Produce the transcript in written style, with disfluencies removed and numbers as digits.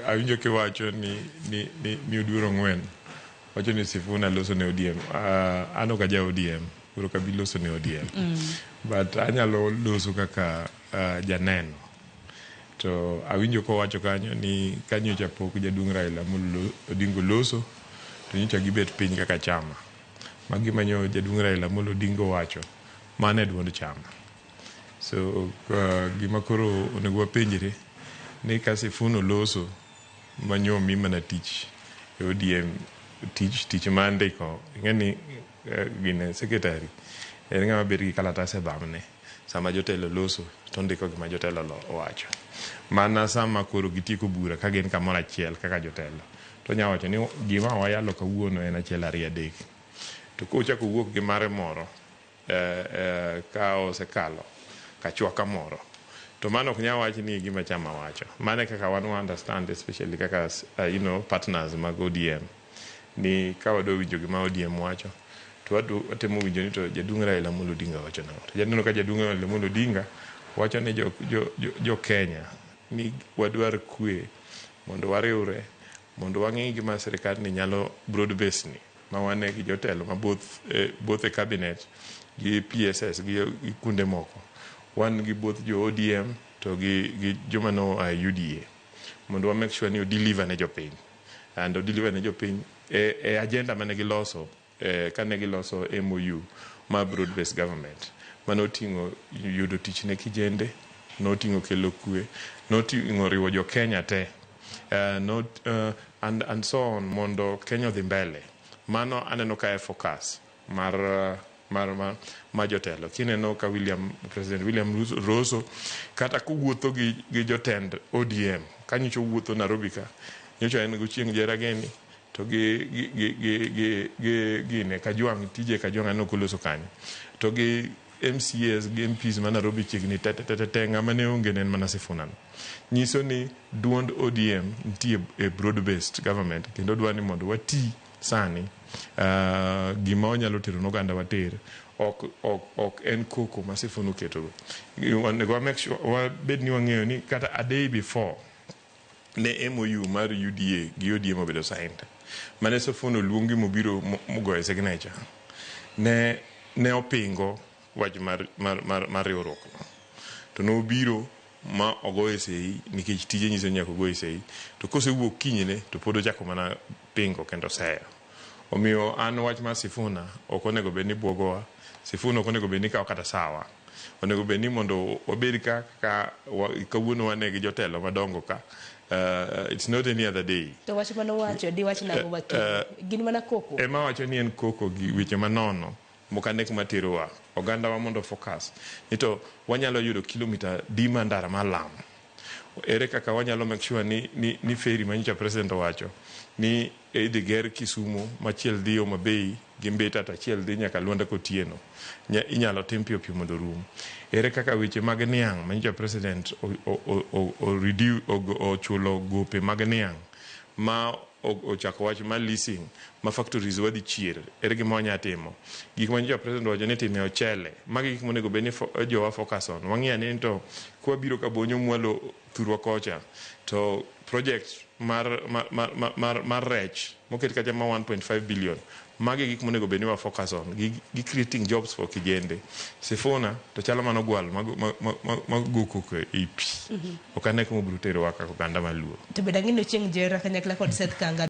Awinjo kiwacho ni Oduor Ong'wen wacho ni Sifuna loso ne ODM. An ok aja ODM, koro ok abi loso ne ODM. But anyalo loso kaka janeno. To awinjo kowacho kanyo ni kanyocha pok jaduong' Raila Amolo Odinga oloso, to nyocha gibet piny kaka chama. Ma gima nyo jaduong' Raila Amolo Odinga owacho, mano e duond chama. So gima koro onego wapenjre ni ka Sifuna oloso manyo omi mana tich e ODM, tich mar ndiko, ing'e ni gine secretary en ng'ama bet gi kalatas e bamne. Sama jotelo loso to ondiko gima jotelo owacho. Mana sama koro gitieko bura ka gin kamoro achiel kaka jotelo, to onya wacho ni gima wayalo kawuono en achiel ariyo adek. To kochako owuok gi mare moro ka osekalo kachwaka moro, to mano ok nyal wach ni e gima chama wacho. Mano e kaka wan wa understand, especially kaka partners mag ODM, ni ka wadwa winjo gima ODM wacho to watemo winjo ni to jaduong' Raila Amolo Odinga wacho nang'o. To janeno ka jaduong' Raila Amolo Odinga wacho ne jo Kenya ni wadwar kwe mondo wariwre mondo wang'i gima sirikal ni nyalo broad base ni ma wane gi jotelo ma both e cabinet gi PSS gi kuonde moko. Wan gi both jo ODM to gi joma no a UDA mondo wa make sure ni o deliver ne jopiny, and o deliver ne jopiny e agenda mane giloso kane giloso MOU mar broad based government mane oting'o yudo tich ne kijende, noting'o kelo kwe, noting'o riwo jo Kenya te, not, and so on, mondo Kenya odhi mbele. Mano aneno ka e focus mar jotelo. Kineno ka William President William Ruto kata kowuotho gi jotend ODM ka nyocha owuotho Nairobi, ka nyocha en go chieng' Jerageni to gi gine Kajwang' tije Kajwang' aneno koloso kanyo to gi MCAs gi MPs ma Nairobi chiegni te te te te, ng'ama ne onge ne en mana Sifuna no. Nyiso ni duond ODM nitie e broad based government kendo dwa ni mondo wati sani gima wanyalo tero ne oganda water ok en koko ma Sifuna oketo. Onego wa make sure wabed ni wang'eyo ni kata a day before ne MOU mar UDA gi ODM obedo signed, mane Sifuna oluongi mobiro mogoye signature, ne opingo wach mar riwruok no, to nobiro ma ogoye sei nikech tije nyiso ni nyaka ogoye sei. To kosewuok kinyne to pod ochako mana pingo kendo seyo. Omiyo an wach mar Sifuna ok onego bed ni buogowa. Sifuna ok onego bed ni kawo kata sawa. Onego bed ni mondo wabed ka kawuono wane gi jotelo madongo ka. It's not any other day. To wach manowacho diwach nang'o wakili? Gin mana koko. Ema wacho ni en koko gi weche manono mok ane kuma terowa. Oganda wa mondo focus ni to wanyalo yudo kilomita di mar ndara mar lam. Ere kaka wanyalo make sure ni ferry manyocha president owacho ni idhi ger Kisumu, machiel dhi Homa Bay gi Mbita, to achiel dhi nyaka Luanda Kotieno, inyalo tim piyo piyo mondo orum. Ere kaka weche mag niang' manyocha president ochulo gope mag niang' ma ochako wach mar leasing ma factories wadhi chier, ere gima wanya timo? Gik ma nyocha president owacho ni time ochele, magi gik monego bed ni jowa focus on. Wang'i ane ni to kwabiro Kabonyo mwalo thurwa kocha to project mar rech moket kacha ma 1.5 billion, magi gik monego bed ni wa focus on gi creating jobs for kijende. Sifuna to chalo mana ogwal ma go koko ei pi. Ok ane kuma obiro terowa kaka oganda maluo. To bende ang'e ni Ochieng' Jera kanyakla kod Seth Kanga.